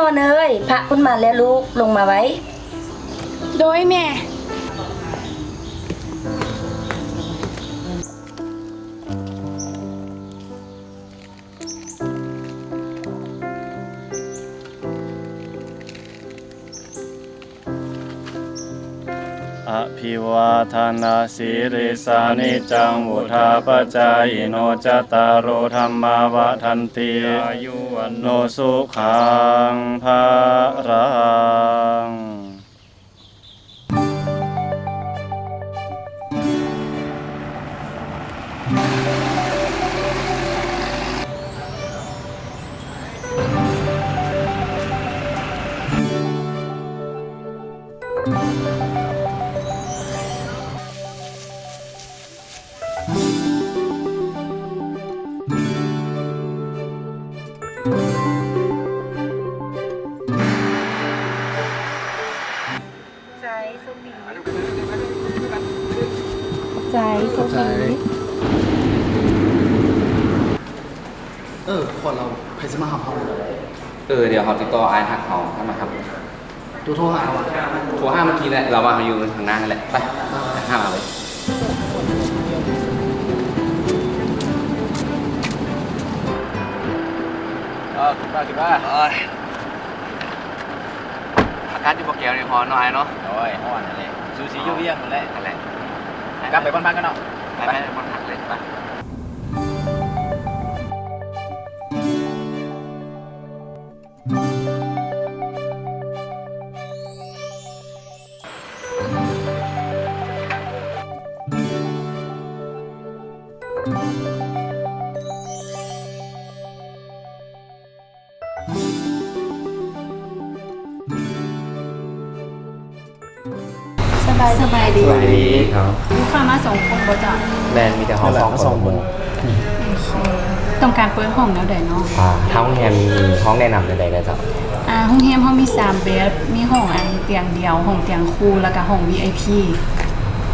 ເອີຍ ພະພຸ້ນມາແລ້ວລູກ ລົງມາໄວ. ໂດຍແມ່. ອະພິວາທະນະສີລິສານິຈັງ ວຸດທາປະຈາຍິໂນ ຈັດຕາໂລ ທຳມາ ວັດທັນຕິ ອາຍຸ ວັນໂນ ສຸຂັງ ພະລັງ. ໃຈ ໂຊກດີ ໃຈ ໂຊກດີ. ເອີ ຂໍລາວ ໃຜຊິມາຮັບເຮົາ? ເອີ ດຽວເຮົາຕິດຕໍ່ອ້າຍຮັກເຮົາໃຫ້ມາຮັບ. ໂທຫາລາວ ໂທຫາເມື່ອກີ້ແຫຼະ ລາວວ່າເຮົາຢູ່ທາງໜ້າຫັ້ນແຫຼະ. ໄປ ຫາລາວເລີຍ. ເອີ ຂຶ້ນມາ ຂຶ້ນມາ. ໂອ້ຍ ອາກາດຢູ່ບໍ່ແກ້ວນີ້ຮ້ອນເນາະອ້າຍເນາະ. ໂອ້ຍ ຮ້ອນຫັ້ນແຫຼະ ສູສີຢູ່ວຽງພຸ້ນແຫຼະ. ຫັ້ນແຫຼະ ກັບໄປບ່ອນພັກກັນເນາະ. ໄປ ໄປ ໄປບ່ອນພັກເລີຍ ໄປ. ສະບາຍ ສະບາຍດີ ສະບາຍດີ. ລູກຄ້າມາສອງຄົນບໍ່ເຈົ້າ? ແມ່ນ ມີແຕ່ເຮົາສອງຄົນ. ໂອເຄ ຕ້ອງການເປີດຫ້ອງແນວໃດເນາະ? ອາ ທາງໂຮງແຮມມີຫ້ອງແນະນຳແນວໃດແດ່ເຈົ້າ? ອາ ໂຮງແຮມເຮົາມີສາມແບບ ມີຫ້ອງອັນຕຽງດຽວ, ຫ້ອງຕຽງຄູ່ ແລ້ວກະຫ້ອງ ວີໄອພີ.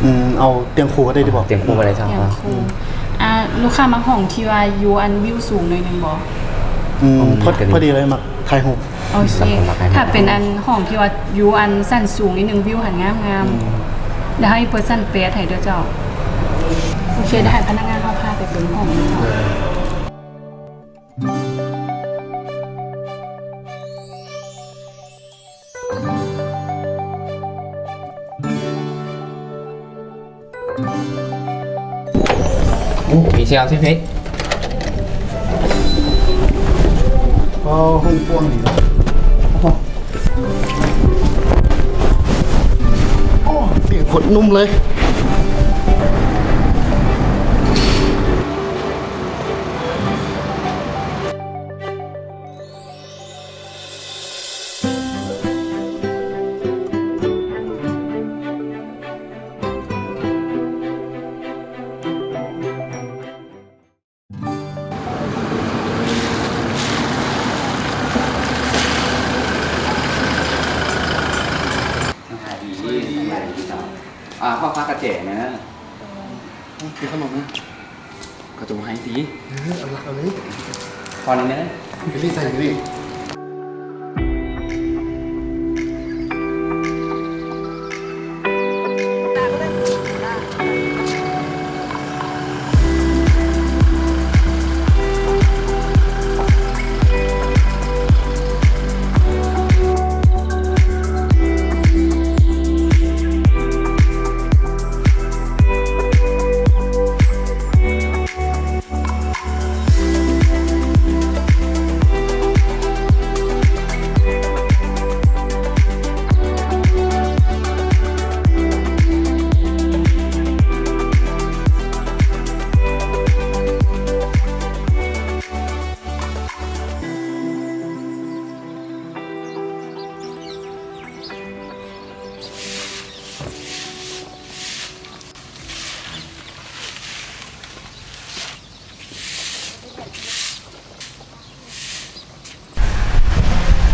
ອືມ ເອົາຕຽງຄູ່ກໍໄດ້ຕິບໍ? ຕຽງຄູ່ກໍໄດ້ເຈົ້າ. ຕຽງຄູ່. ອາ ລູກຄ້າມັກຫ້ອງທີ່ວ່າຢູ່ອັນວິວສູງໜ້ອຍໜຶ່ງບໍ? ອືມ ພໍດີເລີຍ ມັກຖ່າຍຮູບ. ໂອເຄ ຖ້າເປັນອັນຫ້ອງທີ່ວ່າຢູ່ອັນຊັ້ນສູງນິດໜຶ່ງ ວິວຫັ້ນງາມໆ. ອືມ ດຽວເຮົາຊິເປີດຊັ້ນແປດໃຫ້ເດີເຈົ້າ. ໂອເຄ ດຽວໃຫ້ພະນັກງານເຮົາພາໄປເບິ່ງຫ້ອງເນາະ. ມີສຽງເຊຟເຟກ. ໂອ້ ຫ້ອງກວ້າງດີເນາະ. ໂອ້ ໂອ້ ຕຽງໂຄດນຸ້ມເລີຍ. ສະບາຍດີ ສະບາຍດີເຈົ້າ. ອາ ຂໍຝາກກະແຈແດ່ເດີ. ເອີ ເອົາຂະໜົມນະ. ເຂົາຈະບໍ່ໃຫ້ຕິ. ເອີ ເອົາຫຼັກເອົາເລີຍ. ຂໍແດ່ເດີ. ກະລີໃສ່ຢູ່ນີ້.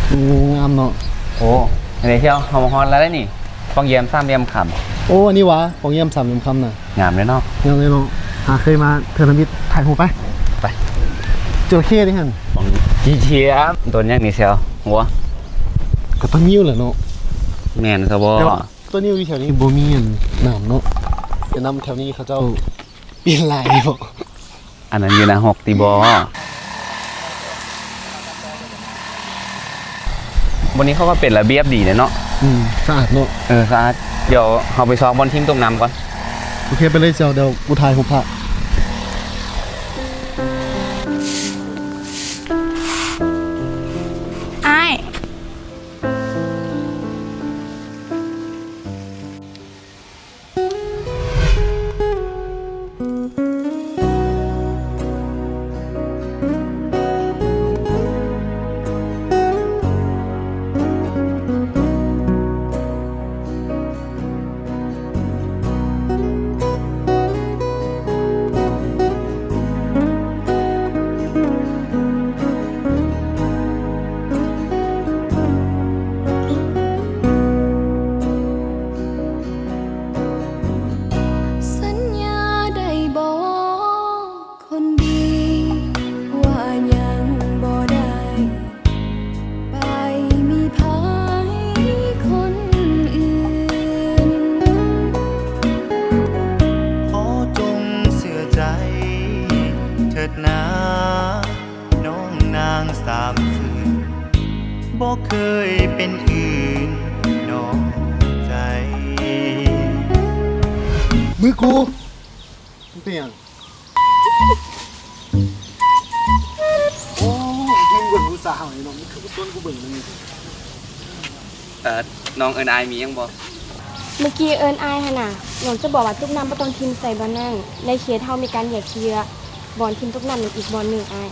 ອືມ ງາມເນາະ. ໂອ້ ອັນນີ້ທ່ຽວ ເຮົາມາຮອດແລ້ວເດ້ນີ້ ປ່ອງຢ້ຽມສາມຫຼ່ຽມຄຳ. ໂອ້ ອັນນີ້ຫວາ ປ່ອງຢ້ຽມສາມຫຼ່ຽມຄຳນະ. ງາມເດ້ເນາະ. ງາມເດ້ເນາະ. ຫາເຄີຍມາເທື່ອທຳອິດ. ຖ່າຍຮູບໄປ. ໄປ. ຈົລະເຂ້ເດ້ຫັ້ນ. ຈີທຽມ ໂຕນຫຍັງນີ້ແຊວ ງົວ. ກໍຕ້ອງມີຢູ່ແຫຼະເນາະ. ແມ່ນຊະບໍ? ແຕ່ວ່າຕົ້ນງິ້ວຢູ່ແຖວນີ້ບໍ່ມີອັນນ້ຳເນາະ, ແຕ່ນ້ຳແຖວນີ້ເຂົາເຈົ້າປ່ຽນຫຼາຍບໍ? ອັນນັ້ນຢູ່ນາຮົກຕິບໍ? ບ່ອນນີ້ເຂົາກໍເປັນລະບຽບດີເດເນາະ. ອືມ ສະອາດເນາະ. ເອີ ສະອາດ. ດຽວເຮົາໄປຊອກບ່ອນຖິ້ມຕົກນ້ຳກ່ອນ. ໂອເຄ ໄປເລີຍເຈົ້າ, ດຽວກູຖ່າຍຮູບພາບ. ອ້າຍ. ສັນຍາໄດ້ບໍ ຄົນດີ ວ່າຍັງບໍ່ໄດ້ໄປມີໃຜຄົນອື່ນ? ຂໍຈົ່ງເຊື່ອໃຈເຖີດນາ ນ້ອງນາງສາມຊື່ ບໍ່ເຄີຍເປັນອື່ນນອກໃຈ. ມືກູ ມັນເປັນຫຍັງ? ໂອ້ ເຫັນເບິ່ງຜູ້ສາວນີ້ເນາະ, ມັນຄືບໍ່ຊວນກູເບິ່ງນຳນີ້. ເອີ ນ້ອງເອີ້ນອ້າຍມີຫຍັງບໍ່? ເມື່ອກີ້ເອີ້ນອ້າຍຫັ້ນນະ, ນ້ອງຈະບອກວ່າຕົກນ້ຳບໍ່ຕ້ອງຖິ້ມໃສ່ບ່ອນນັ້ນ, ໃນເຂດເຮົາມີການແຍກຂີ້ເຫຍື້ອ ບ່ອນຖິ້ມຕົກນ້ຳນັ້ນອີກບ່ອນໜຶ່ງອ້າຍ.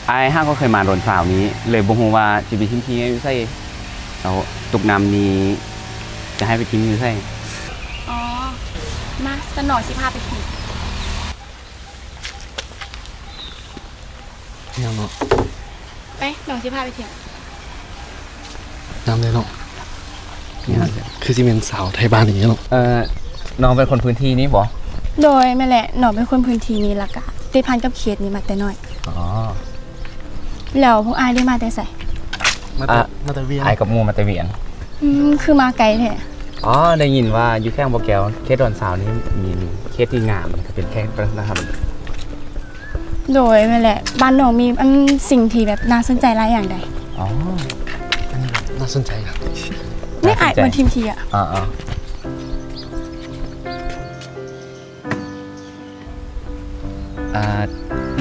ອ້າຍຫາກໍເຄີຍມາດອນຊາວນີ້ ເລີຍບໍ່ຮູ້ວ່າຊິໄປຖິ້ມຂີ້ເຫຍື້ອຢູ່ໃສ. ແລ້ວຕົກນ້ຳນີ້ຈະໃຫ້ໄປຖິ້ມຢູ່ໃສ? ອໍ ມາ ຊັ້ນນ້ອງຊິພາໄປຖິ້ມ. ແມ່ນເນາະ. ໄປ ນ້ອງຊິພາໄປທ່ຽວ. ງາມເດ້ເນາະ. ງາມ. ຄືຊິແມ່ນສາວໄທບ້ານນີ້ເນາະ. ເອີ ນ້ອງເປັນຄົນພື້ນທີ່ນີ້ບໍ? ໂດຍ ແມ່ນແຫຼະ, ນ້ອງເປັນຄົນພື້ນທີ່ນີ້ ແລ້ວກະຕິດພັນກັບເຂດນີ້ມາແຕ່ນ້ອຍ. ອໍ. ແລ້ວພວກອ້າຍໄດ້ມາແຕ່ໃສ? ມາແຕ່ ອ່າ ມາແຕ່ວຽງ. ອ້າຍກັບໝູ່ມາແຕ່ວຽງ. ອືມ ຄືມາໄກແທ້? ອໍ ໄດ້ຍິນວ່າຢູ່ແຂວງບໍ່ແກ້ວ ເຂດດອນຊາວນີ້ມີເຂດທີ່ງາມ ກໍເປັນແຂວງວັດທະນະທຳ. ໂດຍ ແມ່ນແຫຼະ, ບ້ານນ້ອງມີ ອັນ ສິ່ງທີ່ແບບໜ້າສົນໃຈຫຼາຍຢ່າງໃດ. ອໍ ອັນນີ້ໜ້າສົນໃຈຄັບ. ນີ້ອ້າຍ ບ່ອນຖິ້ມຂີ້ເຫຍື້ອ. ອ່າໆ. ອ່າ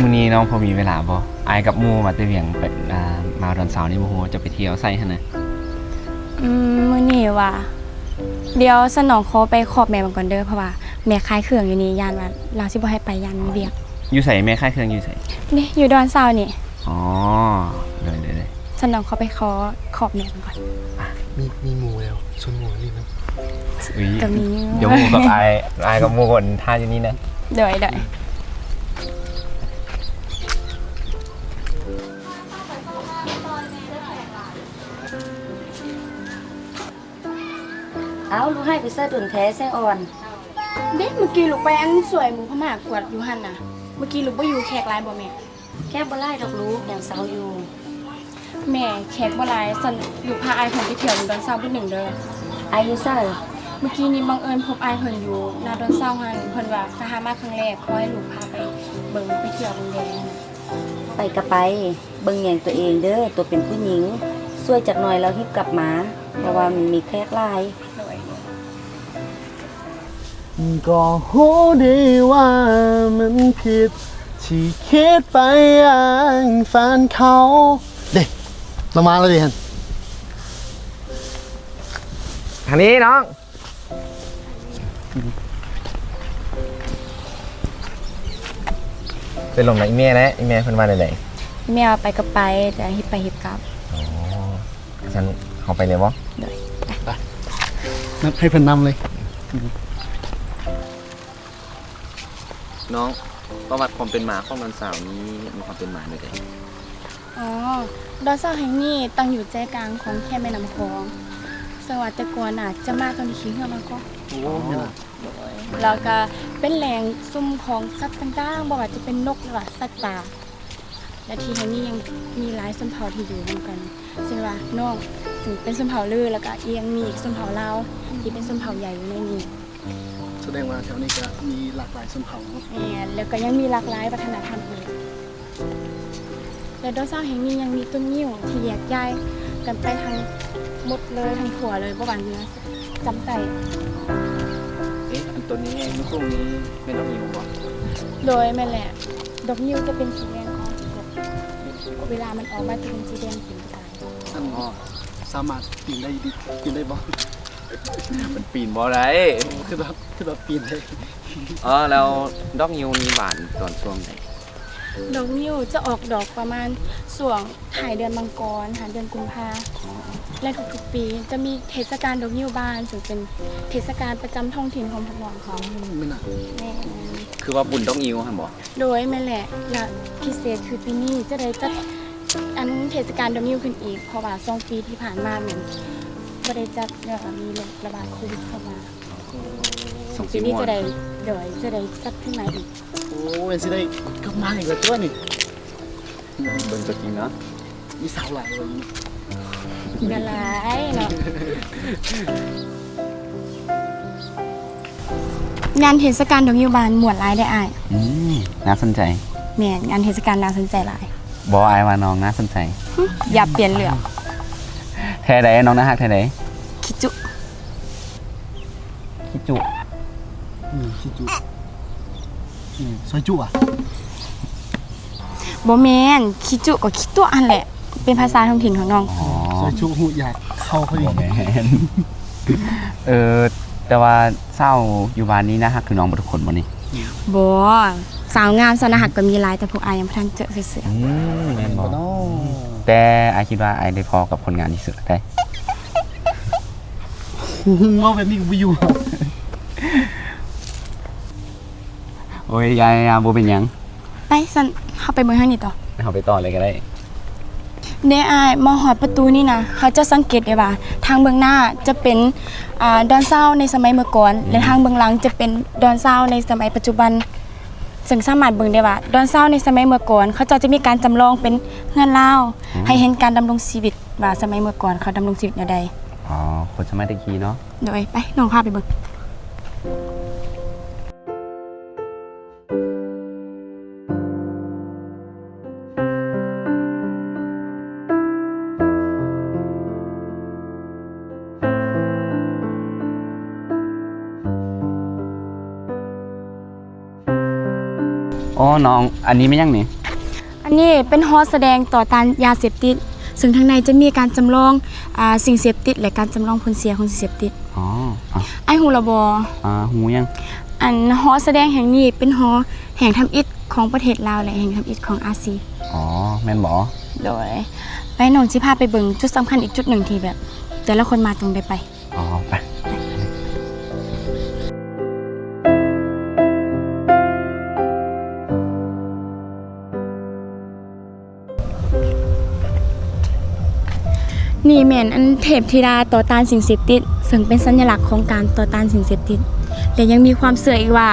ມື້ນີ້ນ້ອງພໍມີເວລາບໍ່? ອ້າຍກັບໝູ່ມາແຕ່ວຽງໄປ ອ່າ ມາດອນຊາວນີ້ ບໍ່ຮູ້ວ່າຈະໄປທ່ຽວໃສຫັ້ນນະ. ອືມ ມື້ນີ້ຫວາ? ດຽວຊັ້ນນ້ອງຂໍໄປຂອບແມ່ເບິ່ງກ່ອນເດີ, ເພາະວ່າແມ່ຂາຍເຄື່ອງຢູ່ນີ້ ຢ້ານວ່າລາວຊິບໍ່ໃຫ້ໄປ ຢ້ານມີວຽກ. ຢູ່ໃສ? ແມ່ຂາຍເຄື່ອງຢູ່ໃສ? ນີ້ ຢູ່ດອນຊາວນີ້. ອໍ ໂດຍໆໆ. ຊັ້ນນ້ອງຂໍໄປຂໍຂອບແມ່ເບິ່ງກ່ອນ. ອ່ະ ມີ ມີໝູ່ແລ້ວ ຊວນໝູ່ຫຼິ້ນນຳ. ອຸ້ຍ ກໍມີຢູ່. ດຽວໝູ່ກັບອ້າຍ ອ້າຍກັບໝູ່ຖ້າຢູ່ນີ້ນະ. ໂດຍໆ. ເອົ້າ ລູກຫາຍໄປໃສດົນແທ້ແສງອ່ອນ? ເດ້ ມື້ກີ້ລູກໄປອັນຊ່ວຍໝູ່ພະມ້າກວດຢູ່ຫັ້ນນະ. ມື້ກີ້ລູກບໍ່ຢູ່ ແຂກຫຼາຍບໍ່ແມ່? ແຂກບໍ່ຫຼາຍດອກລູກ ຍັງເຊົາຢູ່. ແມ່ ແຂກບໍ່ຫຼາຍ ຊັ້ນລູກພາອ້າຍເພິ່ນໄປທ່ຽວດອນຊາວບຶດໜຶ່ງເດີ. ອ້າຍຢູ່ໃສ? ມື້ກີ້ນີ້ບັງເອີນພົບອ້າຍເພິ່ນຢູ່ໜ້າດອນຊາວຫັ້ນ, ເພິ່ນວ່າໄປຫາມາຄັ້ງແລກ ຂໍໃຫ້ລູກພາໄປເບິ່ງໄປທ່ຽວເບິ່ງແດ່. ໄປກໍໄປ ເບິ່ງແຍງຕົວເອງເດີ ໂຕເປັນຜູ້ຍິງ, ຊ່ວຍຈັກໜ່ອຍແລ້ວຮີບກັບມາ ເພາະວ່າມັນມີແຂກຫຼາຍ. ໂດຍ. ກໍຮູ້ດີວ່າມັນຜິດທີ່ຄິດໄປຢ່າງແຟນເຂົາ. ເດ້ ລາວມາແລ້ວເດ້ຫັ້ນ. ທາງນີ້ນ້ອງ. ໄປລົມນຳອີ່ແມ່ແຫຼະ, ອີ່ແມ່ເພິ່ນວ່າແນວໃດ? ອີ່ແມ່ວ່າໄປກໍໄປ ແຕ່ຮີບໄປຮີບກັບ. ອໍ ຊັ້ນເຮົາໄປເລີຍບໍ່? ໂດຍ. ໄປ ໄປ ນັດໃຫ້ເພິ່ນນຳເລີຍ. ນ້ອງ ປະຫວັດຄວາມເປັນມາຂອງດອນຊາວນີ້ມີຄວາມເປັນມາແນວໃດ? ອໍ ດອນຊາວແຫ່ງນີ້ຕັ້ງຢູ່ໃຈກາງຂອງແຄມແມ່ນ້ຳຂອງ, ເຊິ່ງວ່າແຕ່ກ່ອນນະຈະມາຕອນທີ່ຂີ່ເຮືອມາເກາະ. ໂອ້ ແມ່ນລະ. ໂດຍ. ແລ້ວກະເປັນແຫຼ່ງຊຸມຂອງສັດຕ່າງໆ ບໍ່ວ່າຈະເປັນນົກ ຫຼືວ່າສັດປ່າ, ແລະ ທີ່ແຫ່ງນີ້ຍັງມີຫຼາຍຊົນເຜົ່າທີ່ຢູ່ນຳກັນ. ເຊັ່ນວ່ານ້ອງເປັນຊົນເຜົ່າລື ແລ້ວກະຍັງມີອີກຊົນເຜົ່າລາວທີ່ເປັນຊົນເຜົ່າໃຫຍ່ຢູ່ໃນນີ້. ສະແດງວ່າແຖວນີ້ກະມີຫຼາກຫຼາຍຊົນເຜົ່າເນາະ. ແມ່ນ ແລ້ວກະຍັງມີຫຼາກຫຼາຍວັດທະນະທຳອີກ. ແລະ ດອນຊາວແຫ່ງນີ້ຍັງມີຕົ້ນງິ້ວທີ່ແຍກຍ້າຍກັນໄປທັງໝົດເລີຍ ທັງທົ່ວເລີຍ ບໍ່ວ່າເໜືອ ຈຳໃຕ້. ເອະ ອັນໂຕນີ້ໃຫຍ່ໆ ຢູ່ໂຄ້ງນີ້ແມ່ນດອກງິ້ວບໍ່? ໂດຍ ແມ່ນແຫຼະ. ດອກງິ້ວຈະເປັນສີແດງອ່ອນ ເວລາມັນອອກມາຈະເປັນສີແດງເປັນປະກາຍ. ອັນ ອໍ ສາມາດປີນໄດ້ ປີນໄດ້ບໍ່? ມັນປີນບໍ່ໄດ້. ຄືວ່າ ຄືວ່າປີນໄດ້. ອໍ ແລ້ວດອກງິ້ວນີ້ບານຕອນຊ່ວງໃດ? ດອກງິ້ວຈະອອກດອກປະມານຊ່ວງທ້າຍເດືອນມັງກອນ ຫາເດືອນກຸມພາ. ອໍ ແລະ ທຸກໆປີຈະມີເທດສະການດອກງິ້ວບານ ເຊິ່ງເປັນເທດສະການປະຈຳທ້ອງຖິ່ນຂອງພວກນ້ອງເຂົາ. ອືມ ແມ່ນນະ. ແມ່ນ. ຄືວ່າບຸນດອກງິ້ວຫັ້ນບໍ່? ໂດຍ ແມ່ນແຫຼະ. ແລະ ພິເສດຄືປີນີ້ຈະໄດ້ຈັດອັນເທດສະການດອກງິ້ວຂຶ້ນອີກ ເພາະວ່າສອງປີທີ່ຜ່ານມາແມ່ນບໍ່ໄດ້ຈັດ ຍ້ອນວ່າມີໂລກລະບາດໂຄວິດເຂົ້າມາ. ອໍ ສອງປີນີ້ຈະໄດ້ ໂດຍ ຈະໄດ້ຈັດຂຶ້ນມາອີກ. ໂອ້ຍ ຊິໄດ້ກັບມາອີກແລ້ວຕົວນີ້. ເບິ່ງຕົວຈິງເນາະ. ມີສາວຫຼາຍກວ່ານີ້. ກໍຫຼາຍເນາະ. ງານເທດສະການດອກງິ້ວບານມ່ວນຫຼາຍເດ້ອ້າຍ. ອືມ ໜ້າສົນໃຈ. ແມ່ນ ງານເທດສະການໜ້າສົນໃຈຫຼາຍ. ບໍ່ ອ້າຍວ່ານ້ອງໜ້າສົນໃຈ. ຫຶ ຢ່າປ່ຽນເລື່ອງ. ແທ້ໃດ ນ້ອງໜ້າຮັກແທ້ໃດ? ຂີ້ຈຸ. ຂີ້ຈຸ. ອືມ ຂີ້ຈຸ. ອືມ ຊອຍຈຸຫວາ? ບໍ່ແມ່ນ ຂີ້ຈຸກໍຂີ້ຕົວະຫັ້ນແຫຼະ ເປັນພາສາທ້ອງຖິ່ນຂອງນ້ອງ. ອໍ ຊອຍຈຸຮູ້ຢາກເຂົ້າພໍດີ. ບໍ່ແມ່ນ. ເອີ ແຕ່ວ່າສາວຢູ່ບ້ານນີ້ໜ້າຮັກຄືນ້ອງເບິດທຸກຄົນບໍ່ນີ້? ບໍ່ ສາວງາມສາວໜ້າຮັກກໍມີຫຼາຍ ແຕ່ພວກອ້າຍຍັງບໍ່ທັນເຈີຊື່ໆ. ອືມ ແມ່ນບໍ່? ແຕ່ອ້າຍຄິດວ່າອ້າຍໄດ້ພໍ້ກັບຄົນງາມທີ່ສຸດແລ້ວເດ້. ຫຶ ເວົ້າແບບນີ້ກໍບໍ່ຢູ່. ໂອ້ຍ ຢ່າໆ ບໍ່ເປັນຫຍັງ. ໄປ ຊັ້ນເຮົາໄປເບິ່ງທາງນີ້ຕໍ່. ເຮົາໄປຕໍ່ເລີຍກໍໄດ້. ເດ້ອ້າຍ ມາຮອດປະຕູນີ້ນະ ເຮົາຈະສັງເກດໄດ້ວ່າ ທາງເບື້ອງໜ້າຈະເປັນ ອ່າ ດອນຊາວໃນສະໄໝເມື່ອກ່ອນ ອືມ ແລະ ທາງເບື້ອງຫຼັງຈະເປັນດອນຊາວໃນສະໄໝປັດຈຸບັນ. ເຊິ່ງສາມາດເບິ່ງໄດ້ວ່າ ດອນຊາວໃນສະໄໝເມື່ອກ່ອນ ເຂົາເຈົ້າຈະມີການຈຳລອງເປັນເຮືອນລາວ ອືມ ໃຫ້ເຫັນການດຳລົງຊີວິດວ່າ ສະໄໝເມື່ອກ່ອນເຂົາດຳລົງຊີວິດແນວໃດ. ອໍ ຄົນສະໄໝແຕ່ກີ້ເນາະ. ໂດຍ ໄປ ນ້ອງພາໄປເບິ່ງ. ອໍ ນ້ອງ ອັນນີ້ແມ່ນຫຍັງນີ້? ອັນນີ້ເປັນຫໍສະແດງຕໍ່ຕ້ານຢາເສບຕິດ ເຊິ່ງທາງໃນຈະມີການຈຳລອງ ອ່າ ສິ່ງເສບຕິດ ແລະ ການຈຳລອງຜົນເສຍຂອງສິ່ງເສບຕິດ. ອໍ ອ້າຍຮູ້ແລ້ວບໍ່? ອ່າ ຮູ້ຫຍັງ? ອັນຫໍສະແດງແຫ່ງນີ້ເປັນຫໍແຫ່ງທຳອິດຂອງປະເທດລາວ ແລະ ແຫ່ງທຳອິດຂອງອາຊີ. ອໍ ແມ່ນບໍ່? ໂດຍ ໄປ ນ້ອງຊິພາໄປເບິ່ງຈຸດສຳຄັນອີກຈຸດໜຶ່ງທີ່ແບບແຕ່ລະຄົນມາຕ້ອງໄດ້ໄປ. ອໍ ໄປ. ນີ້ແມ່ນອັນເທບທິດາຕໍ່ຕ້ານສິ່ງເສບຕິດ ເຊິ່ງເປັນສັນຍະລັກຂອງການຕໍ່ຕ້ານສິ່ງເສບຕິດ ແລະ ຍັງມີຄວາມເຊື່ອອີກວ່າ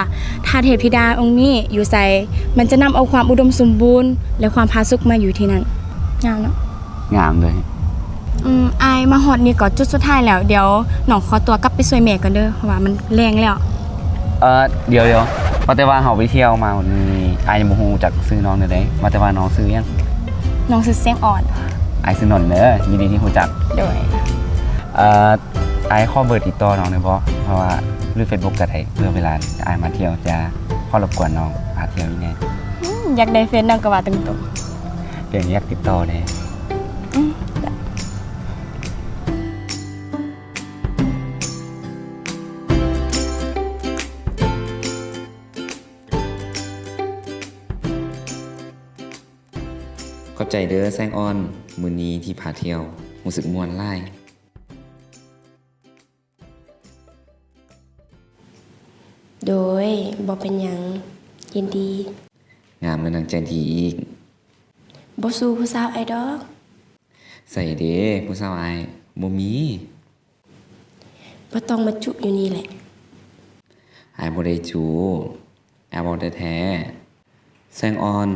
ຖ້າເທບທິດາອົງນີ້ຢູ່ໃສ ມັນຈະນຳເອົາຄວາມອຸດົມສົມບູນ ແລະ ຄວາມຜາສຸກມາຢູ່ທີ່ນັ້ນ. ງາມເນາະ. ງາມເລີຍ. ອືມ ອ້າຍ ມາຮອດນີ້ກໍຈຸດສຸດທ້າຍແລ້ວ ດຽວນ້ອງຂໍຕົວກັບໄປຊ່ວຍແມ່ກ່ອນເດີ ເພາະວ່າມັນແລງແລ້ວ. ເອີ ດຽວໆ ວ່າແຕ່ວ່າເຮົາໄປທ່ຽວມາມື້ນີ້ ອ້າຍຍັງບໍ່ຮູ້ຈັກຊື່ນ້ອງເລີຍເດ້ ວ່າແຕ່ວ່ານ້ອງຊື່ຫຍັງ? ນ້ອງຊື່ແສງອ່ອນ. ອ້າຍຊື່ນົນເດີ ຍິນດີທີ່ຮູ້ຈັກ. ໂດຍ. ເອີ ອ້າຍຂໍເບີຕິດຕໍ່ນ້ອງໄດ້ບໍ່? ເພາະວ່າ ຫຼື ເຟສບຸກກໍໄດ້ ເພື່ອເວລາອ້າຍມາທ່ຽວຈະຂໍລົບກວນນ້ອງພາທ່ຽວອີກແດ່. ອືມ ຢາກໄດ້ເຟສນ້ອງກໍວ່າຕົງໆ. ເປັນຫຍັງຢາກຕິດຕໍ່ແດ່. ອືມ ຂອບໃຈເດີແສງອ່ອນ ມື້ນີ້ທີ່ພາທ່ຽວ ຮູ້ສຶກມ່ວນຫຼາຍ. ໂດຍ ບໍ່ເປັນຫຍັງ ຍິນດີ. ງາມແລ້ວຍັງໃຈດີອີກ. ບໍ່ສູ້ຜູ້ສາວອ້າຍດອກ. ໃສເດ ຜູ້ສາວອ້າຍ? ບໍ່ມີ. ບໍ່ຕ້ອງມາຈຸຢູ່ນີ້ແຫຼະ. ອ້າຍບໍ່ໄດ້ຈຸ. ອ້າຍເວົ້າແທ້ໆ. ແສງອ່ອນ,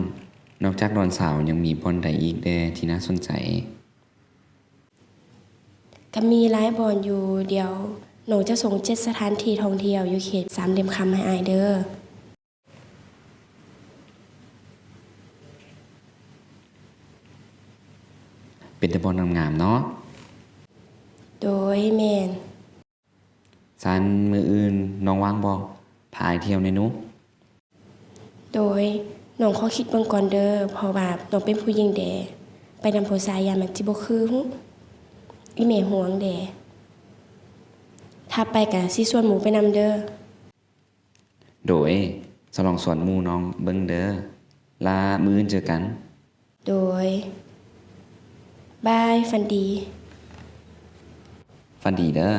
ນອກຈາກດອນຊາວ ຍັງມີບ່ອນໃດອີກແດ່ທີ່ໜ້າສົນໃຈ? ກະມີຫຼາຍບ່ອນຢູ່, ດຽວນ້ອງຈະສົ່ງເຈັດສະຖານທີ່ທ່ອງທ່ຽວຢູ່ເຂດສາມຫຼ່ຽມຄຳໃຫ້ອ້າຍເດີ. ເປັນແຕ່ບ່ອນງາມໆເນາະ. ໂດຍ, ແມ່ນ. ຊັ້ນມື້ອື່ນນ້ອງວ່າງບໍ່? ພາອ້າຍທ່ຽວແດ່ໜູ. ໂດຍ, ນ້ອງຂໍຄິດເບິ່ງກ່ອນເດີ, ເພາະວ່ານ້ອງເປັນຜູ້ຍິງເດ, ໄປນຳຜູ້ຊາຍຢ້ານມັນຊິບໍ່ຄືຫຸ, ອີ່ແມ່ຫ່ວງເດ. ຖ້າໄປກະຊິຊວນໝູ່ໄປນຳເດີ. ໂດຍ, ສະຫຼອງຊວນໝູ່ນ້ອງເບິ່ງເດີ. ລະມື້ອື່ນເຈີກັນ. ໂດຍ, ບາຍ, ຝັນດີ. ຝັນດີເດີ.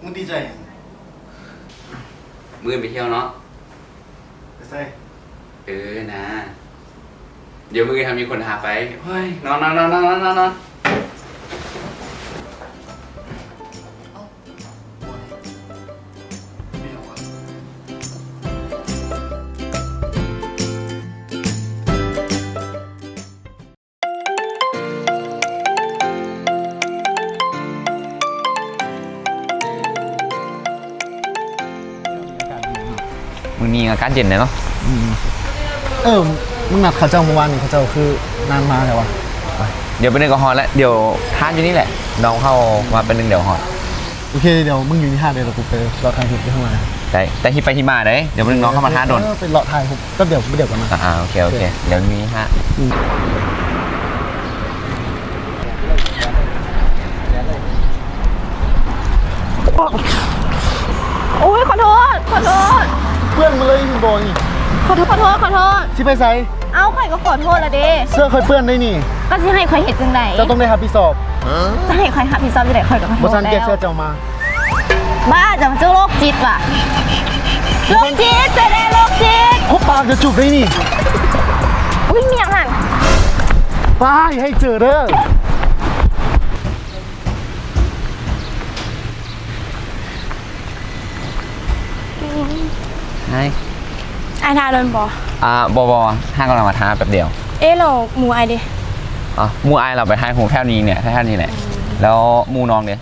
ມຶງດີໃຈຫຍັງ? ມື້ອື່ນໄປທ່ຽວເນາະ. ໄປໃສ? ເອີນາ. ດຽວມື້ອື່ນເຮົາມີຄົນພາໄປ. ໂອ້ຍ, ນອນ, ນອນ, ນອນ. ມື້ນີ້ອາກາດເຢັນແດ່ເນາະ. ອືມ. ເອີ, ມຶງນັດເຂົາເຈົ້າມື້ວານນີ້, ເຂົາເຈົ້າຄືນານມາແທ້ວະ? ດຽວໄປໜຶ່ງກໍຮອດແລ້ວ, ດຽວຖ້າຢູ່ນີ້ແຫຼະ, ນ້ອງເຂົ້າມາແປັບໜຶ່ງດຽວຮອດ. ໂອເຄ, ດຽວມຶງຢູ່ນີ້ຖ້າເດີ, ດຽວກູໄປເລາະຖ່າຍຮູບຢູ່ຂ້າງໃນ. ໄດ້, ແຕ່ຮີບໄປຮີບມາເດ້, ດຽວມື້ໜຶ່ງນ້ອງເຂົ້າມາຖ້າດົນ. ເອີ, ໄປເລາະຖ່າຍຮູບແປັບດຽວ, ແປັບດຽວກ່ອນນະ. ອ່າໆ, ໂອເຄ, ໂອເຄ, ໂອເຄ. ດຽວມີຮະ. ໂອ້ຍ, ຂໍໂທດ, ຂໍໂທດ. ເປື້ອນມາເລີຍ ເຫັນບໍ່ນີ້? ຂໍໂທດ, ຂໍໂທດ, ຂໍໂທດ. ຊິໄປໃສ? ເອົ້າ, ຂ້ອຍກໍຂໍໂທດແລ້ວເດ້. ເສື້ອຂ້ອຍເປື້ອນໄດ໋ນີ້. ກໍຊິໃຫ້ຂ້ອຍເຮັດຈັ່ງໃດ? ເຈົ້າຕ້ອງໄດ້ຮັບຜິດຊອບ. ຈະໃຫ້ຂ້ອຍຮັບຜິດຊອບຈັ່ງໃດ? ຂ້ອຍກໍຂໍໂທດແລ້ວ. ບໍ່ຊັ້ນແກເສື້ອເຈົ້າມາ. ບ້າ, ເຈົ້າມັນຈຸໂລກຈິດຫວາ? ໂລກຈິດ, ເຈົ້າແດ່ໂລກຈິດ. ຫົບປາກຈະຈູບໄດ້ນີ້. ອຸ້ຍ, ມີຫຍັງຫັ້ນ? ໄປ, ໃຫ້ເຈີເດີ. ໄຮ ອ້າຍຖ້າດົນບໍ່? ອ່າ ບໍ່ ບໍ່ ຫາກຳລັງມາຖ້າແປັບດຽວ. ເອ ແລ້ວໝູ່ອ້າຍເດ? ອໍ ໝູ່ອ້າຍລາວໄປຖ່າຍຮູບແຖວນີ້ແຫຼະ ແຖວນີ້ແຫຼະ. ອືມ ແລ້ວໝູ່ນ້ອງເດ?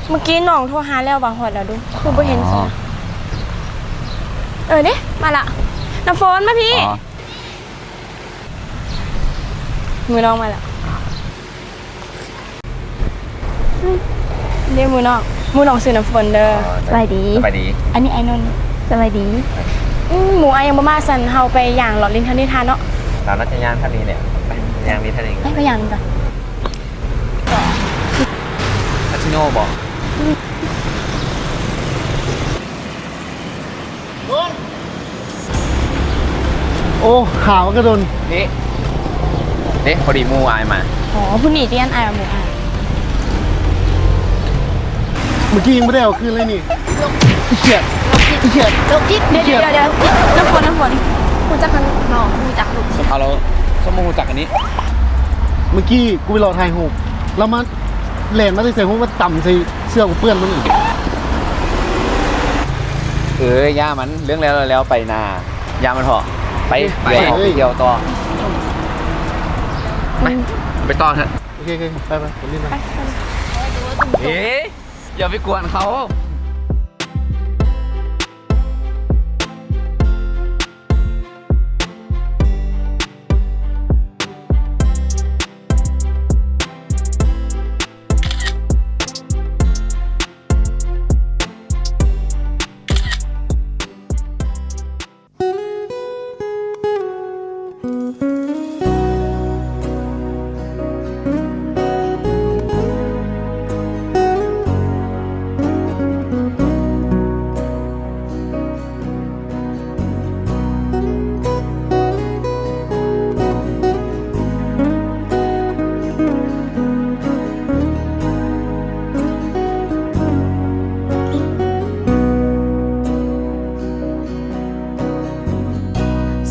ເມື່ອກີ້ນ້ອງໂທຫາແລ້ວວ່າຮອດແລ້ວດຸ ຄືບໍ່ເຫັນ. ອໍ ເອີເດ ມາລະ ນ້ຳຝົນມາພີ້. ອໍ ໝູ່ນ້ອງມາແລ້ວ. ເດ້ ໝູ່ນ້ອງ ໝູ່ນ້ອງຊື່ນ້ຳຝົນເດີ. ອໍ ສະບາຍດີ ສະບາຍດີ. ອັນນີ້ອ້າຍນົນ ສະບາຍດີ. ອືມ ໝູ່ອ້າຍຍັງບໍ່ມາ ຊັ້ນເຮົາໄປຍ່າງເລາະຫຼິ້ນທາງນີ້ທ່າເນາະ. ລາວໜ້າຈະຍ່າງທາງນີ້ແຫຼະ ໄປຍ່າງຫຼິ້ນທາງນີ້. ໄປ ໄປຍ່າງຫຼິ້ນກ່ອນ. ຄາສິໂນບໍ? ອືມ. ໂອ້ ຫາວ່າກະດົນ. ເດ້ ເດ້ ພໍດີໝູ່ອ້າຍມາ. ອໍ ຜູ້ນີ້ຕິ ອັນອ້າຍວ່າໝູ່ອ້າຍ. ເມື່ອກີ້ຍັງບໍ່ໄດ້ເອົາຄືນເລີຍນີ້. ອີຫຍັງ? ອີຫຍັງ? ໂລກຈິດ. ດຽວ ດຽວ ດຽວ ນ້ຳຝົນ ນ້ຳຝົນ ຮູ້ຈັກກັນບໍ່? ຮູ້ຈັກລູກ. ເອົາ ແລ້ວສົມມຸດຮູ້ຈັກອັນນີ້. ເມື່ອກີ້ກູໄປເລາະຖ່າຍຮູບ ລາວມາ ແລ່ນມາແຕ່ໃສ ຫົວມາຕຳໃສ່ເສື້ອກູເປື້ອນໝົດນີ້. ເອີ ຢ່າມັນ ເລື່ອງແລ້ວແລ້ວໄປນາ ຢ່າມັນເຖາະ. ໄປ ໄປ ໄປ ໄປ ໄປທ່ຽວຕໍ່. ໄປ ໄປຕໍ່ເຖາະ. ໂອເຄ ໂອເຄ ໄປ ໄປ ໄປຫຼິ້ນ. ເອີ ຢ່າໄປກວນເຂົາ.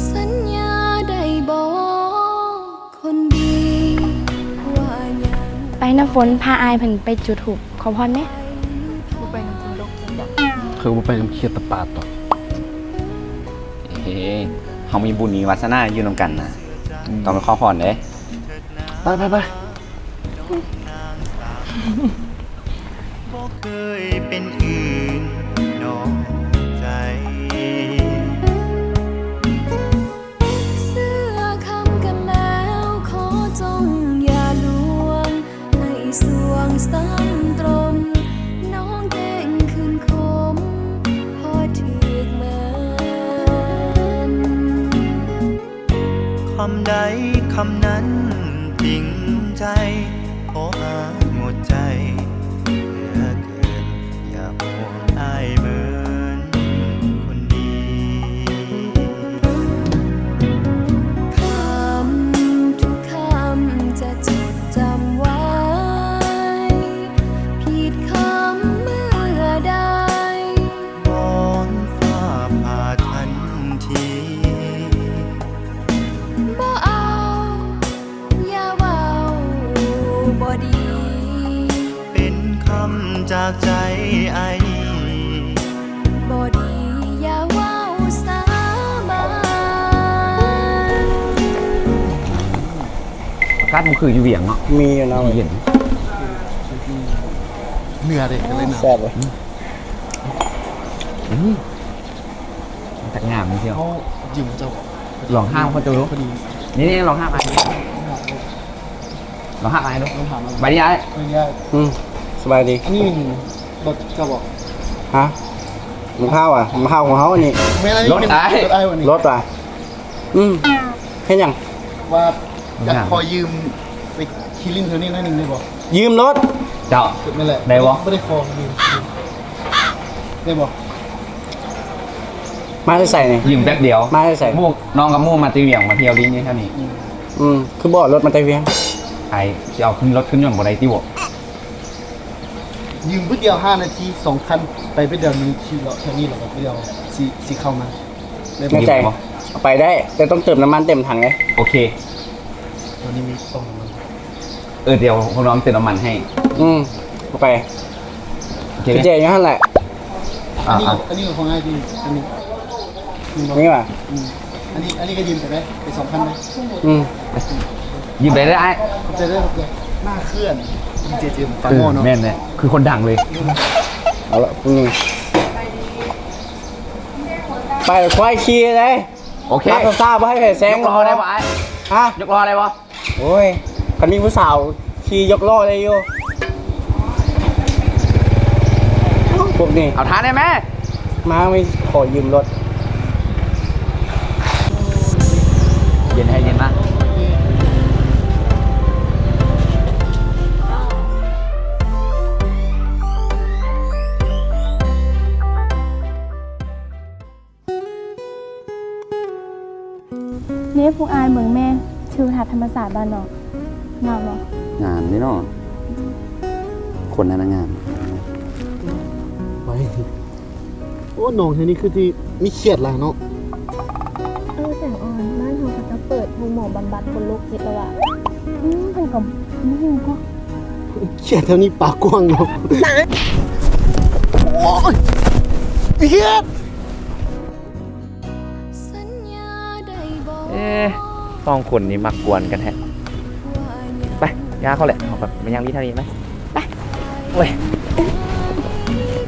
ສັນຍາໄດ້ບໍ່ ຄົນດີວ່າຫຍັງ? ໄປ ນ້ຳຝົນ ພາອ້າຍເພິ່ນໄປຈຸດທູບຂໍພອນແດ່. ບໍ່ໄປນຳຄົນດົກຈັກຢ່າງ. ຄືບໍ່ໄປນຳເຂດຕະປາດຕົວະ. ເອີ ເຮົາມີບຸນມີວາສະໜາຢູ່ນຳກັນນະ. ຕ້ອງໄປຂໍພອນເດ້. ໄປ ໄປ ໄປ. ບໍ່ເຄີຍເປັນອື່ນນອກໃຈ. ເຊື່ອຄຳກັນແລ້ວ ຂໍຈົ່ງຢ່າລວງ ໃນຊ່ວງສັງຕົມ ນ້ອງແກ້ງຂຶ້ນຄົມ ພໍຖືກເໝິນ. ຄຳໃດຄຳນັ້ນຈິງໃຈ ຂໍຫາໝົດໃຈເຫຼືອເກີນ ຢ່າຫ່ວງອ້າຍເໝິນຄົນດີ. ຄຳທຸກຄຳຈະຈົດຈຳໄວ້ ຜິດຄຳເມື່ອໃດ ວອນຟ້າຜ່າທັນທີ. ບໍ່ເອົາ ຢ່າເວົ້າບໍ່ດີ ເປັນຄຳຈາກໃຈອ້າຍນີ້ ບໍ່ດີ ຢ່າເວົ້າສາບານ. ອາກາດບໍ່ຄືຢູ່ວຽງເນາະ ມີຢູ່ນະ ເຢັນ ເນື້ອເດ້ ກໍເລີຍໜາວ ແຊບເວີຍ. ອືມ ອືມ ມັນຈັກງາມເນາະ. ເຮົາຢືມເຈົ້າ ລອງຫາເຂົາເຈົ້າດູ. ພໍດີ ນີ້ໆ ລອງຫາອ້າຍ ລອງຫາອ້າຍດູ. ລອງຫາ ສະບາຍດີອ້າຍ. ສະບາຍດີອ້າຍ. ອືມ ສະບາຍດີ. ອັນນີ້ແມ່ນລົດເຈົ້າບໍ່? ຮະ? ມະພ້າວອະ? ມະພ້າວຂອງເຮົາອັນນີ້. ແມ່ນ ອັນນີ້ລົດອ້າຍ ລົດອ້າຍບໍ່ນີ້? ລົດອະ. ອືມ ເຮັດຫຍັງ? ວ່າຢາກຂໍຢືມໄປຂີ່ຫຼິ້ນແຖວນີ້ໜ້ອຍໜຶ່ງໄດ້ບໍ່? ຢືມລົດ? ເຈົ້າ ແມ່ນແຫຼະ ໄດ້ບໍ່? ບໍ່ໄດ້ຂໍຢືມ ໄດ້ບໍ່? ມາແຕ່ໃສນີ້? ຢືມແປັບດຽວ. ມາແຕ່ໃສ? ໝູ່ ນ້ອງກັບໝູ່ມາແຕ່ວຽງ ມາທ່ຽວຫຼິ້ນຢູ່ແຖວນີ້. ອືມ ອືມ ຄືບໍ່ເອົາລົດມາແຕ່ວຽງ? ອ້າຍຊິເອົາຂຶ້ນລົດຂຶ້ນຍົນບໍ່ໄດ້ຕິບໍ່? ຢືມບຶດດຽວຫ້ານາທີ ສອງຄັນ ໄປບຶດດຽວ ຂີ່ເລາະແຖວນີ້ ແລ້ວກໍບຶດດຽວຊິ ຊິເຂົ້າມາ. ແນ່ໃຈ? ໄປໄດ້ ແຕ່ຕ້ອງເຕີມນ້ຳມັນເຕັມຖັງເດ້. ໂອເຄ ຕອນນີ້ມີປ້ຳນ້ຳມັນ. ເອີ ດຽວພວກນ້ອງເຕີມນ້ຳມັນໃຫ້. ອືມ ໄປ ໂອເຄ ກຸນແຈຢູ່ຫັ້ນແຫຼະ. ອ່າ ອັນນີ້ ອັນນີ້ຂອງອ້າຍຕິ? ອັນນີ້ ນີ້ຫວາ? ອືມ ອັນນີ້ ອັນນີ້ກໍຢືມໄປໄດ້ ໄປສອງພັນໄດ້. ອືມ ຢືມໄປເດີອ້າຍ. ຂອບໃຈເດີ ຂອບໃຈ. ໜ້າເຂື່ອນ ດີເຈເຈມ ປາໝໍ້ເນາະ. ແມ່ນແຫຼະ ຄືຄົນດັງເລີຍ. ເອົາລະ ຜູ້ນີ້ ໄປ ຄວາຍຂີ່ເດ້. ໂອເຄ ຂັບຊ້າໆ ບໍ່ໃຫ້ໃຜແຊງ. ຍົກລໍ້ໄດ້ບໍ່ອ້າຍ? ຮະ? ຍົກລໍ້ໄດ້ບໍ່? ໂອ້ຍ ຄັນມີຜູ້ສາວຂີ່ຍົກລໍ້ໄດ້ຢູ່ ພວກນີ້. ເອົາທານໄດ້ແມ ມາ ມີຂໍຢືມລົດ. ເຢັນໃຫ້ເຢັນມາ. ເນ ພວກອ້າຍເບິ່ງແມ ທິວທັດທຳມະຊາດບ້ານນອກ ງາມບໍ່? ງາມເດ້ເນາະ ຄົນຫັ້ນນະງາມ. ໄປ ໂອ້ ນ້ອງແຖວນີ້ຄືຊິມີຄຽດຫຼາຍເນາະ. ເອີ ແສງອ່ອນ ບ້ານເຮົາເຂົາເຈົ້າເປີດໂຮງໝໍບຳບັດຄົນໂລກຈິດແລ້ວຫວາ? ອືມ ເພິ່ນກໍບໍ່ຮູ້ກໍ ຄຽດແຖວນີ້ປາກກວ້າງເນາະ. ໂອ້ຍ ຄຽດ. ເອ ສອງຄົນນີ້ມັກກວນກັນແທ້. ໄປ ຢ່າເຂົາແຫຼະ ເຮົາກໍໄປຍ່າງຫຼິ້ນທາງນີ້ໄປ. ໄປ ໂອ້ຍ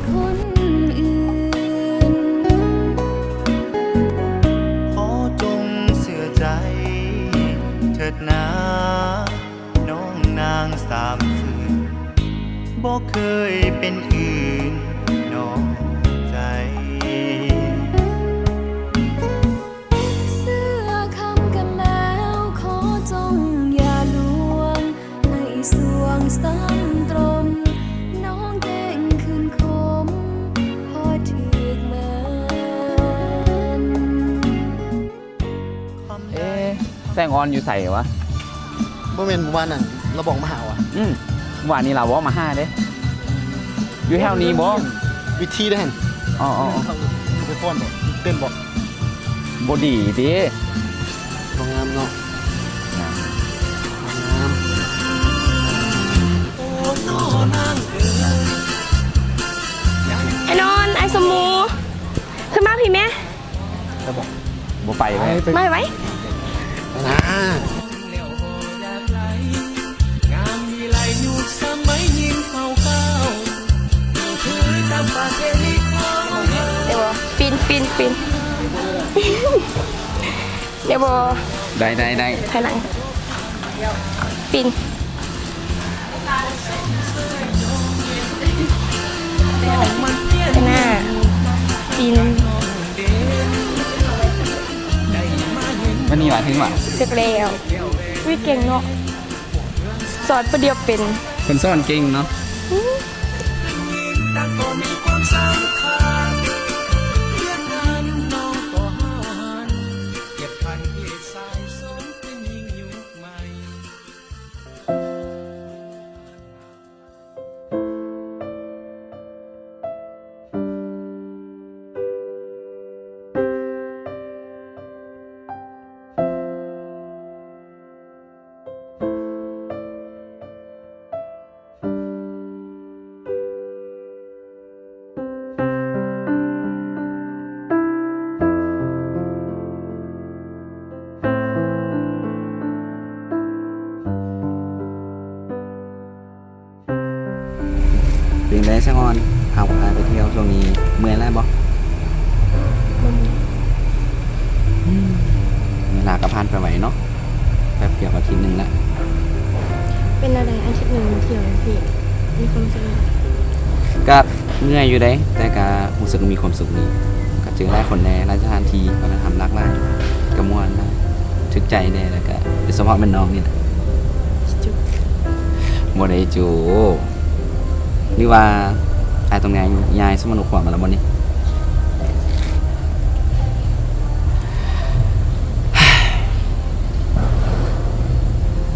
ຄົນອື່ນ ຂໍຈົ່ງເຊື່ອໃຈເຖີດນາ. ນ້ອງນາງສາມຊື່ ບໍ່ເຄີຍເປັນອື່ນນອກໃຈ. ເຊື່ອຄຳກັນແລ້ວ ຂໍຈົ່ງຢ່າລວງ ໃນຊ່ວງສັງຕົມ ນ້ອງແກ້ງຂຶ້ນຄົມ ພໍຖືກເໝິນ. ເອ ແສງອ່ອນຢູ່ໃສວະ? ບໍ່ແມ່ນມື້ວານນັ້ນລາວບອກມາຫາວະ? ອືມ ວານນີ້ລາວບອກມາຫາເດ້. ຢູ່ແຖວນີ້ບໍ່? ວິທີເດ້ຫັ້ນ. ອໍ ອໍ ອໍ ໄປຟ້ອນບໍ່? ເຕັ້ນບໍ່? ບໍ່ດີເດ້. ບໍ່ງາມເນາະ. ງາມ ງາມ. ໄອ້ນອນ ໄອ້ສົມໝູ ຂຶ້ນມາພີ້ແມ. ໄປບໍ່? ບໍ່ໄປເວີຍ. ໄປ ໄປ ໄປ ໄປນາ. ປິ່ນ ໄດ້ບໍ່? ໄດ້ ໄດ້ ໄດ້ ຖອຍຫຼັງ ປິ່ນ ໜ້າ ປິ່ນ ວັນນີ້ວ່າ ເຖິງວ່າ ເຖິງແລ້ວ. ອຸ້ຍ ເກັ່ງເນາະ. ສອນປະດຽວເປັນ ເພິ່ນສອນເກັ່ງເນາະ. ເປັນໃດສະອອນ ຫາກພາໄປທ່ຽວຊ່ວງນີ້ ເມື່ອຍຫຼາຍບໍ່? ບໍ່ເມື່ອຍ. ເວລາກໍຜ່ານໄປໄວເນາະ ແປັບດຽວອາທິດໜຶ່ງລະ. ເປັນແນວໃດອາທິດໜຶ່ງທ່ຽວນີ້ ມີຄວາມສຸກບໍ່? ກໍເມື່ອຍຢູ່ເດ້ ແຕ່ກໍຮູ້ສຶກມີຄວາມສຸກດີ ກໍເຈີຫຼາຍຄົນແດ່ ຫຼາຍສະຖານທີ່ ວັດທະນະທຳຫຼາກຫຼາຍ ກໍມ່ວນນະ ຖືກໃຈແດ່ ແລ້ວກໍໂດຍສະເພາະແມ່ນນ້ອງນີ້ແຫຼະ. ບໍ່ໄດ້ຈູ້. ຫຼືວ່າອ້າຍຕ້ອງຍ້າຍ ຍ້າຍສະມານຸຄວາມມາແລ້ວບໍ່ນີ້?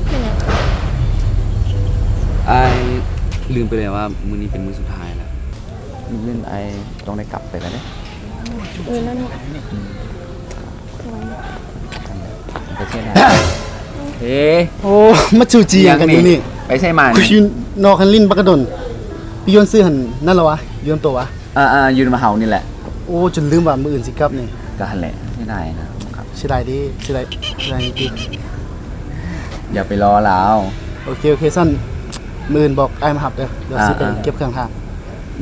ເປັນຫຍັງ? ອ້າຍລືມໄປແລ້ວວ່າມື້ນີ້ເປັນມື້ສຸດທ້າຍແລ້ວ. ມື້ອື່ນອ້າຍຕ້ອງໄດ້ກັບໄປແລ້ວເດ້. ເອີ ນັ້ນ ອືມ ໄປເຊມາ. ເອີ ໂອ້ ມາຈູ້ຈີ່ຫຍັງກັນຢູ່ນີ້? ໄປໃສມານີ້? ຢູ່ນອກຫັ້ນຫຼິ້ນບັກກະດົນ. ໄປຢູ່ຫັ້ນຊື່ຫັ້ນນັ້ນລະວະ? ຢູ່ນຳໂຕວະ? ອ່າໆ ຢູ່ນຳເຮົານີ້ແຫຼະ. ໂອ້ ຈົນລືມວ່າມື້ອື່ນຊິກັບນີ້. ກໍຫັ້ນແຫຼະ ເສຍດາຍນະ. ເສຍດາຍເດ້ ເສຍດາຍ ເສຍດາຍນີ້ຕິ. ຢ່າໄປລໍລາວ. ໂອເຄ ໂອເຄ ຊັ້ນມື້ອື່ນບອກອ້າຍມາຮັບເດີ. ດຽວຊິໄປເກັບເຄື່ອງຖ້າ.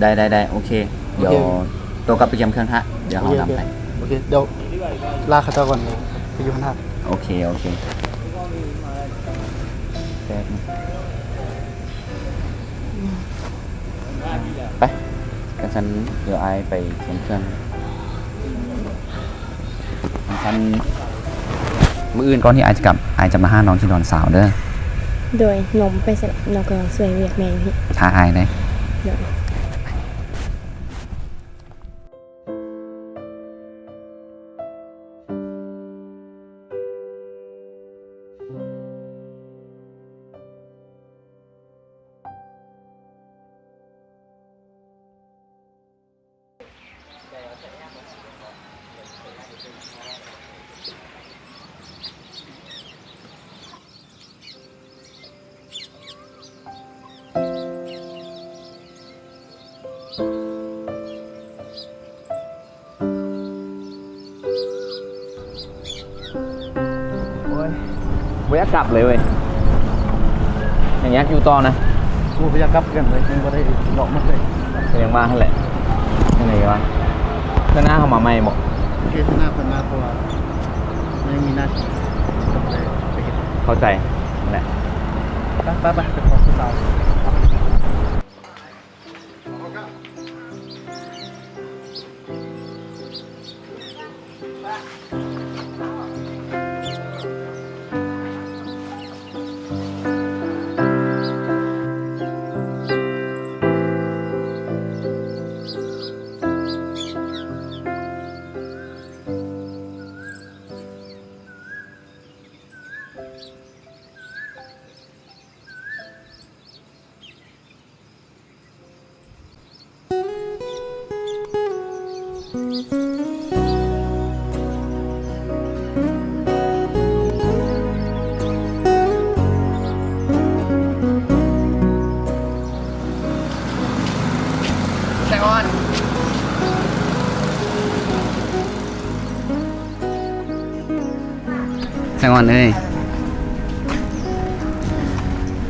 ໄດ້ ໄດ້ ໄດ້ ໂອເຄ. ໂອເຄ ດຽວໂຕກັບໄປກຽມເຄື່ອງທະ ດຽວເຮົານຳໄປ. ໂອເຄ ໂອເຄ ດຽວລາເຂົາເຈົ້າກ່ອນ ໄປຢູ່ຫັ້ນທະ. ໂອເຄ ໂອເຄ ແປັບໜຶ່ງ ໄປ. ຄັນຊັ້ນດຽວອ້າຍໄປກຽມເຄື່ອງ. ຄັນຊັ້ນມື້ອື່ນກ່ອນທີ່ອ້າຍຈະກັບ ອ້າຍຈະມາຫານ້ອງທີ່ດອນຊາວເດີ. ໂດຍ ນ້ອງບໍ່ໄປໃສລະ ນ້ອງກໍຊ່ວຍວຽກແມ່ຢູ່. ຖ້າອ້າຍເດ້. ໂດຍ. ໂອ້ຍ ບໍ່ຢາກກັບເລີຍເວີຍ ຍັງຢາກຢູ່ຕໍ່ນະ. ກູບໍ່ຢາກກັບຄືກັນເລີຍ ຍັງບໍ່ໄດ້ອອກມາເລີຍ. ກໍຍັງວ່າຫັ້ນແຫຼະ ຈັ່ງໃດວະ ເທື່ອໜ້າເຮົາມາໃໝ່ບໍ? ໂອເຄ ເທື່ອໜ້າຄ່ອຍມາ ເພາະວ່າ ຍັງມີໜ້າທີ່ຕ້ອງໄດ້ໄປເຮັດ. ເຂົ້າໃຈ ຫັ້ນແຫຼະ. ໄປ ໄປ ໄປ ໄປຂໍຜູ້ສາວ. ແຊງອອນ ແຊງອອນເອີຍ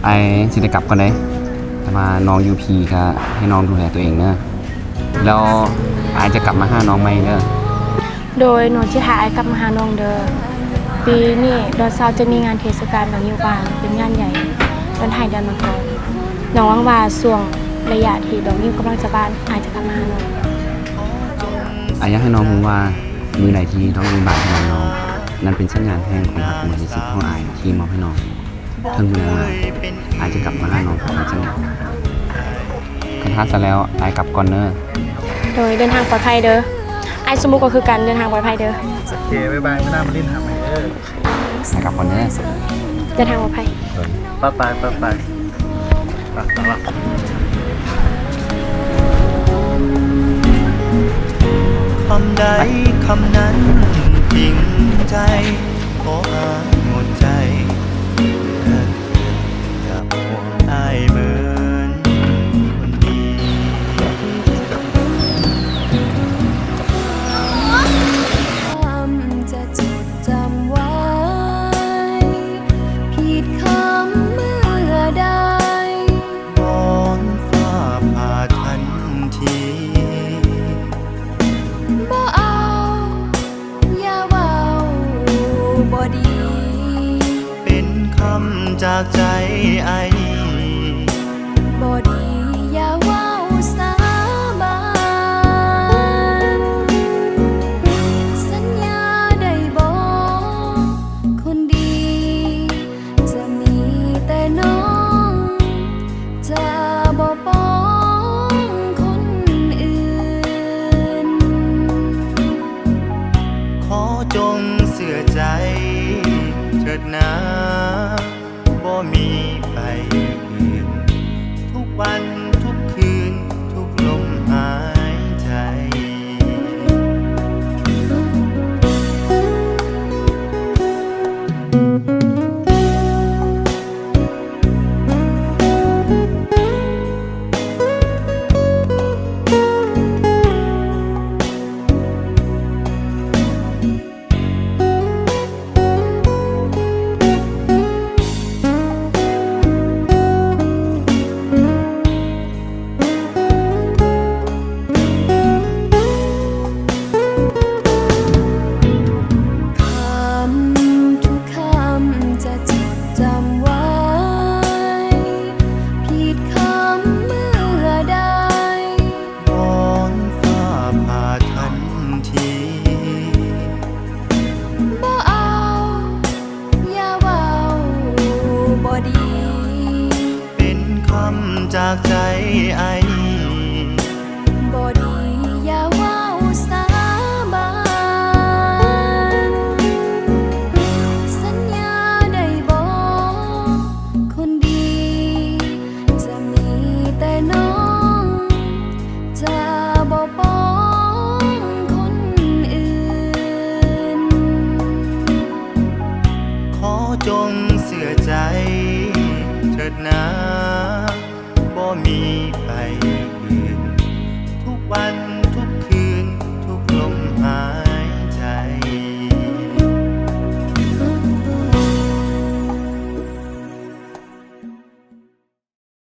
ອ້າຍຊິໄດ້ກັບກ່ອນເດ້ ແຕ່ວ່ານ້ອງຢູ່ພີ້ກໍໃຫ້ນ້ອງດູແລຕົວເອງເດີ ແລ້ວອ້າຍຈະກັບມາຫານ້ອງໃໝ່ເດີ. ໂດຍ ໜູຈະຖ້າອ້າຍກັບມາຫານ້ອງເດີ. ປີນີ້ດອນຊາວຈະມີງານເທດສະການດອກງິ້ວບານ ເປັນງານໃຫຍ່ດອນໄຮ່ດອນມັງກອນ. ນ້ອງຫວັງວ່າຊ່ວງໄລຍະທີ່ດອກງິ້ວກຳລັງຈະບານ ອ້າຍຈະກັບມາຫານ້ອງ. ອ້າຍຢາກໃຫ້ນ້ອງຮູ້ວ່າ ມື້ໃດທີ່ດອກງິ້ວບານທີ່ບ້ານນ້ອງ, ນັ້ນເປັນສັນຍານແຮງຄວາມຮັກອັນບໍລິສຸດຂອງອ້າຍທີ່ມອບໃຫ້ນ້ອງ. ເຖິງມື້ນັ້ນມາ ອ້າຍຈະກັບມາຫານ້ອງຕາມສັນຍາ. ຄັນຊັ້ນແລ້ວ ອ້າຍກັບກ່ອນເດີ. ໂດຍ ເດີນທາງປອດໄພເດີ. ອ້າຍສົມມຸດກໍຄືກັນ ເດີນທາງປອດໄພເດີ. ໂອເຄ ບາຍບາຍ ມື້ໜ້າມາຫຼິ້ນຫາໃໝ່ເດີ. ອ້າຍກັບກ່ອນເດີ. ເດີນທາງປອດໄພ. ໂດຍ ບາຍບາຍ ບາຍບາຍ. ຄຳໃດຄຳນັ້ນຈິງໃຈ ຂໍອ້າຍໝົດໃຈ ຢ່າເກີດ ຢ່າຫ່ວງອ້າຍເມີນຄົນດີ. ຄຳຈະຈົດຈຳໄວ້ ຜິດຄຳເມື່ອໃດ ວອນຟ້າຜ່າທັນທີ ບໍ່ເອົາ ຢ່າເວົ້າບໍ່ດີ ເປັນຄຳຈາກໃຈອ້າຍ ບໍ່ດີຢ່າເວົ້າສາບານ ສັນຍາໄດ້ບໍ່ຄົນດີ ຈະມີແຕ່ນ້ອງ ຈະບໍ່ປອງຄົນອື່ນ ຂໍຈົ່ງເຊື່ອໃຈເຖີດນາ ບໍ່ມີໃຜອື່ນ ທຸກວັນທຸກຄືນ ທຸກລົມຫາຍໃຈ. ຄຳທຸກຄຳຈະຈົດຈຳໄວ້ ຜິດຄຳເມື່ອໃດ ວອນຟ້າຜ່າທັນທີ ບໍ່ເອົາ ຢ່າເວົ້າບໍ່ດີ ເປັນຄຳຈາກໃຈອ້າຍ ບໍ່ດີຢ່າເວົ້າສາບານ ສັນຍາໄດ້ບໍ່ຄົນດີ ຈະມີແຕ່ນ້ອງ ຈະບໍ່ປອງຄົນອື່ນ ຂໍຈົ່ງເຊື່ອໃຈເຖີດນາ ບໍ່ມີໃຜ